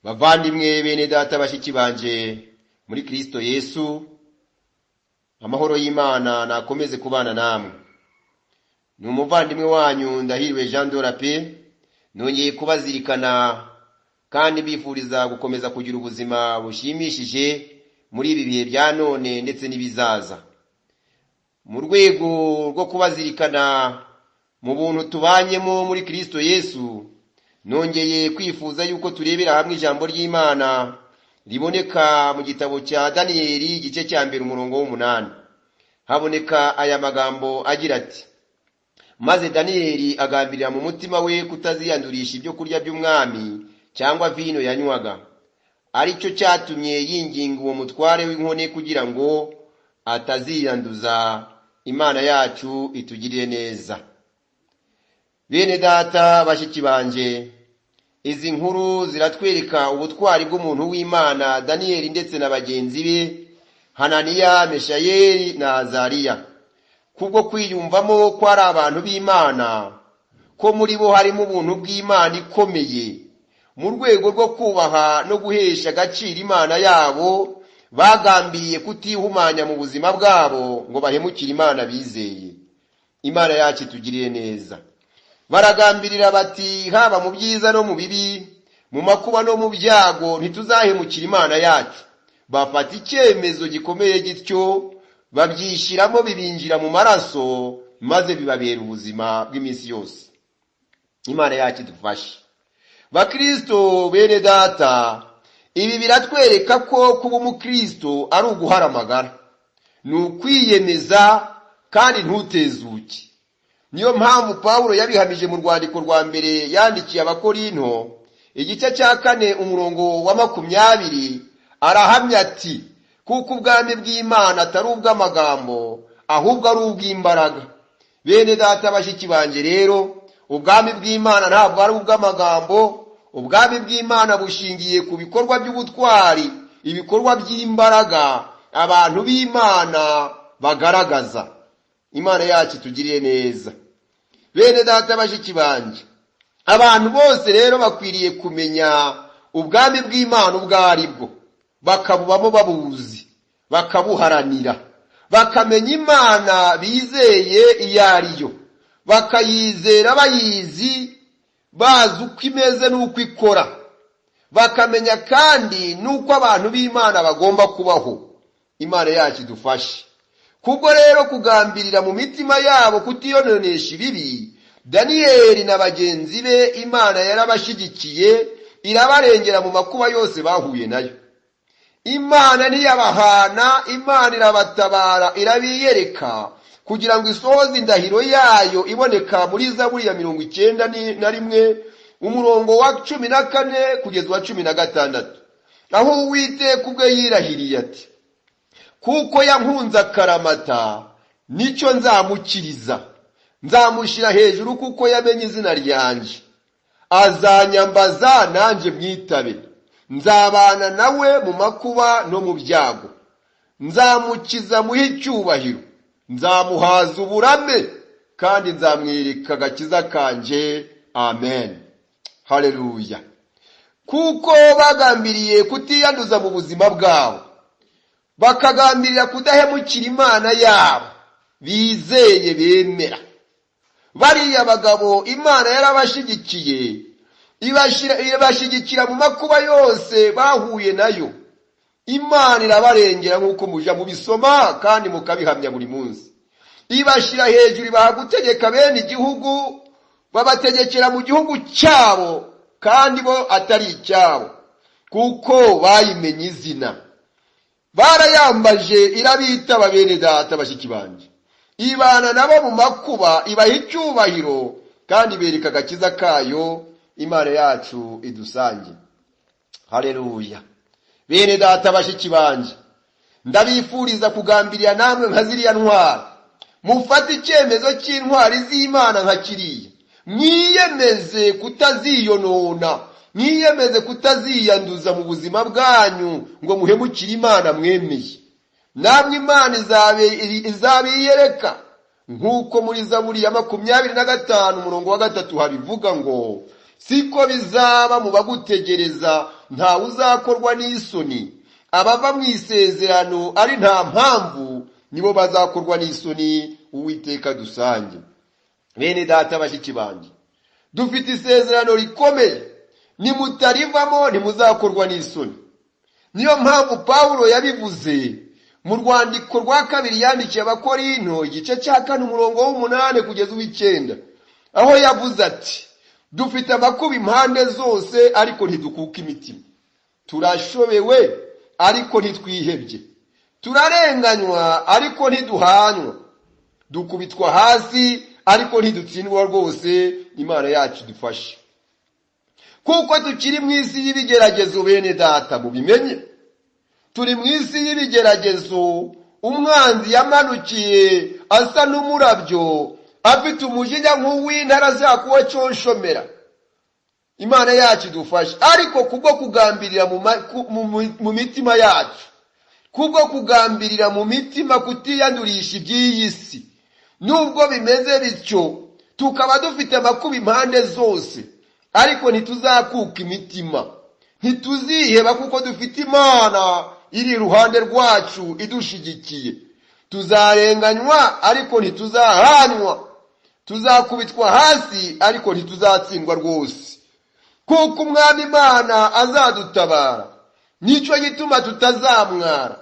Bavandimwe, bene data, bashiki banje muri Kristo Yesu, amahoro y'Imana nakomeze kubana namwe. Ni umuvandimwe wanyu Ndahiriwe Jean de la Paix, nongeye kubazirikana kandi mbifuriza gukomeza kugira ubuzima bushimishije muri ibi bihe bya none ndetse n'ibizaza. Mu rwego rwo kubazirikana mu buntu tubanyemo muri Kristo Yesu, nongeye kwifuza yuko turebera hamwe ijambo ry'Imana riboneka mu gitabo cya Daniyeli, igice cya 1, umurongo w'8. Haboneka aya magambo agira ati: "Maze Daniyeli agambirira mu mutima we kutaziyandurisha ibyo kurya by'umwami cyangwa vino yanywaga, aricyo cyatumye yinginga uwo mutware w'inkone kugira ngo ataziyanduza. Imana yacu itugirire neza." Bene data, bashiki banje, izi nkuru ziratwereka ubutwari bw'umuntu w'Imana Daniyeli ndetse na bagenzi be Hananiya, Meshayeli na Azariya, kubwo kwiyumvamo ko ari abantu b'Imana, ko muri bo harimo ubuntu bw'Imana ikomeye. Mu rwego rwo kubaha no guhesha agaciro Imana yabo, bagambiriye kutihumanya mu buzima bwabo ngo bahemukire Imana bizeye. Imana yacu itugirire neza. Baragambirira bati: "Haba mu byiza no mu bibi, mu makuba no mu byago, ntituzahemukira Imana yacu." Bafata icyemezo gikomeye gityo, babyishyiramo, bibinjira mu maraso, maze bibabera ubuzima bw'iminsi yose. Imana yacu idufashe. Bakristo bene data, ibi biratwereka ko kuba umukristo ari uguhara amagara, ni ukwiyemeza kandi ntutezuke. Niyo mpamvu Pawulo yabihamije mu rwandiko rwa mbere yandikiye Abakorinto, igice cya 4, umurongo wa 20, arahamya ati: "Kuko ubwami bw'Imana atari ubw'amagambo, ahubwo ari ubw'imbaraga." Bene data, bashiki banjye, rero ubwami bw'Imana ntabwo ari ubw'amagambo. Ubwami bw'Imana bushingiye ku bikorwa by'ubutwari, ibikorwa by'imbaraga abantu b'Imana bagaragaza. Imana yacu itugiriye neza. Bene data, bashiki banjye, abantu bose rero bakwiriye kumenya ubwami bw'Imana ubwo ari bwo, bakabubamo babuzi, bakabuharanira, bakamenya Imana bizeye iyo ari yo, bakayizera bayizi, bazi uko imeze n'uko ikora, bakamenya kandi n'uko abantu b'Imana bagomba kubaho. Imana yacu idufashe. Kubwo rero kugambirira mu mitima yabo kutiyononesha ibibi, Daniyeli na bagenzi be Imana yarabashyigikiye, irabarengera mu makuba yose bahuye nayo. Imana ntiyabahana, Imana irabatabara, irabiyereka kugira ngo isohoze indahiro yayo iboneka muri Zaburi ya 91, umurongo wa 14 kugeza uwa 16, aho Uwiteka ubwe yirahiriye ati: "Kuko yankunze akaramata, nicyo nzamukiriza, nzamushyira hejuru kuko yamenye izina ryanjye. Azanyambaza nanjye mwitabe, nzabana nawe mu makuba no mu byago, nzamukiza muhe icyubahiro, nzamuhaza uburame kandi nzamwereka agakiza kanjye." Amen, haleluya. Kuko bagambiriye kutiyanduza mu buzima bwabo, bakagambirira kudahemukira Imana yabo bizeye, bemera, bariya bagabo Imana yarabashyigikiye, ibashyigikira mu makuba yose bahuye nayo. Imana irabarengera nk'uko muja mubisoma kandi mukabihamya buri munsi. Ibashyira hejuru, ibaha gutegeka bene igihugu, babategekera mu gihugu cyabo kandi bo atari icyabo, kuko bayimenye izina, barayambaje irabitaba. Bene data, bashiki banjye, ibana nabo mu makuba, ibaha icyubahiro kandi bereka agakiza kayo. Imana yacu idusange. Haleluya. Bene data, bashiki banjye, ndabifuriza kugambirira namwe nka ziriya ntwari. Mufate icyemezo cy'intwari z'Imana nka kiriya, mwiyemeze kutaziyonona, mwiyemeze kutaziyanduza mu buzima bwanyu ngo muhemukire Imana mwemeye. Namwe Imana izabiyereka, nk'uko muri Zaburi ya 25, umurongo wa 3 habivuga ngo: Siko bizaba mu bagutegereza, ntawe uzakorwa n'isoni. Abava mu isezerano ari nta mpamvu nibo bazakorwa n'isoni. Uwiteka dusange. Bene data, bashiki banjye, dufite isezerano rikomeye, nimutarivamo ntimuzakorwa n'isoni. Niyo mpamvu Pawulo yabivuze mu rwandiko rwa kabiri yandikiye Abakorinto, igice cya 4, umurongo w'8 kugeza uw'icenda, aho yavuze ati: "Dufite amakuba impande zose, ariko ntidukuka imitima. Turashobewe, ariko ntitwihebye. Turarenganywa, ariko ntiduhanywa. Dukubitwa hasi, ariko ntidutsindwa rwose." Imana yacu idufashe, kuko tukiri mu isi y'ibigeragezo. Bene data, mubimenye, turi mu isi y'ibigeragezo. Umwanzi yamanukiye asa n'umurabyo, afite umujinya nk'uw'intare azakuwa cyonshomera. Imana yacu idufashe. Ariko kubwo kugambirira mu mitima yacu, kubwo kugambirira mu mitima kutiyandurisha iby'iyi si, nubwo bimeze bityo, tukaba dufite amakuba impande zose, ariko ntituzakuka imitima, ntituziheba, kuko dufite Imana iri iruhande rwacu idushigikiye. Tuzarenganywa, ariko ntituzahanywa. Tuzakubitwa hasi, ariko ntituzatsindwa rwose, kuko Umwami Imana azadutabara. Nicyo gituma tutazamwara,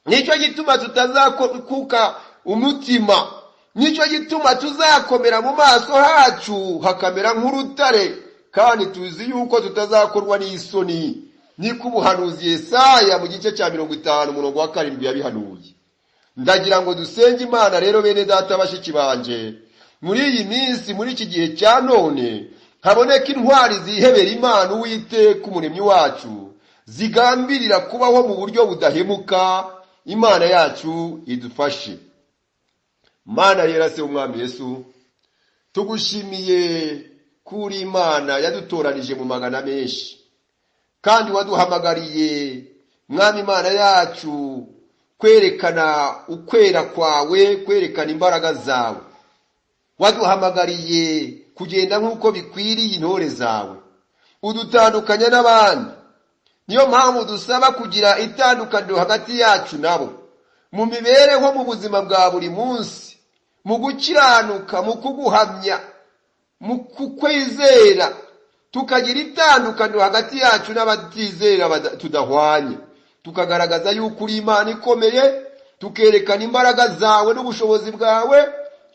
nicyo gituma tutazakuka umutima, nicyo gituma tuzakomera mu maso hacu hakamera nk'urutare, kandi tuzi yuko tutazakorwa n'isoni. Niko ubuhanuzi Yesaya mu gice cya 50, umurongo wa 7 yabihanuye. Ndagira ngo dusenge Imana rero, bene data, bashiki banje, muri iyi minsi, muri iki gihe cya none, haboneka intwari zihebera Imana Uwiteka Umuremyi wacu, zigambirira kubaho mu buryo budahemuka. Imana yacu idufashe. Mana yera, se Umwami Yesu, tugushimiye kuri Imana yadutoranije mu magana menshi, kandi waduhamagariye, Mwami Imana yacu, kwerekana ukwera kwawe, kwerekana imbaraga zawe. Waduhamagariye kugenda nk'uko bikwiriye intore zawe, udutandukanya n'abandi. Niyo mpamvu dusaba kugira itandukaniro hagati yacu nabo mu mibereho, mu buzima bwa buri munsi, mu gukiranuka, mu kuguhamya, mu kukwizera, tukagira itandukaniro hagati yacu n'abatizera tudahwanye, tukagaragaza yuko uri Imana ikomeye, tukerekana imbaraga zawe n'ubushobozi bwawe,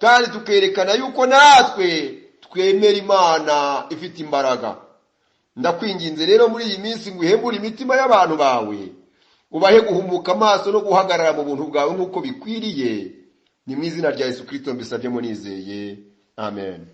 kandi tukerekana yuko natwe twemera Imana ifite imbaraga. Ndakwinginze rero muri iyi minsi ngo uhembure imitima y'abantu bawe, ubahe guhumuka amaso no guhagarara mu buntu bwawe nk'uko bikwiriye. Ni mu izina rya Yesu Kristo mbisabye nizeye, amen.